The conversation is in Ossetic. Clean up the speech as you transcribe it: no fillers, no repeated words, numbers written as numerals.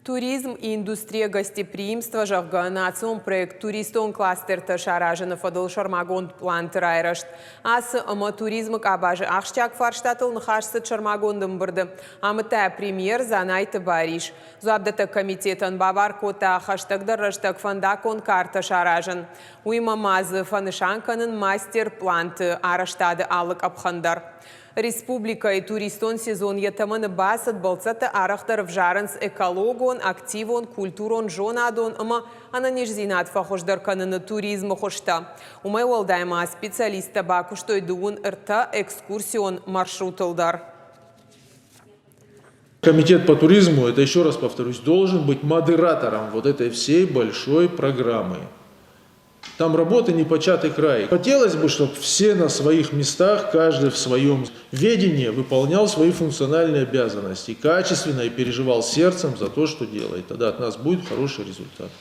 Туризм и индустрия гостеприимства, зӕгъгӕ, национ проект туристон кластертӕ саразыны фӕдыл сӕрмагонд пъланты райрӕзт. Ацы ӕмӕ туризмы къабазы ахсджиаг фарстатыл ныхас цыд сӕрмагонд ӕмбырды, амыдта премьер Дзанайты Барис. Дзуапдӕттӕг комитетӕн бабар кодта хӕстӕгдӕр рӕстӕг фӕндаггон картӕ саразын. Уыимӕ ма дзы фӕнысан кӕнын мастер-пъланты арӕзтады алы къӕпхӕн дӕр. Республикӕйы туристон сезон йӕ тӕмӕны бацыд, бӕлццӕттӕ арӕхдӕр ӕвзарынц экологон, активон, культурон, зонадон ӕмӕ ӕнӕниздзинад фӕхуыздӕр кӕныны туризмы хуызтӕ. Уымӕй уӕлдай ма специалисттӕ бакуыстой 33 экскурсион маршрутыл дӕр. Комитет по туризму, это еще раз повторюсь, должен быть модератором вот этой всей большой программы. Там работы непочатый край. Хотелось бы, чтобы все на своих местах, каждый в своем ведении выполнял свои функциональные обязанности, качественно и переживал сердцем за то, что делает. Тогда от нас будет хороший результат.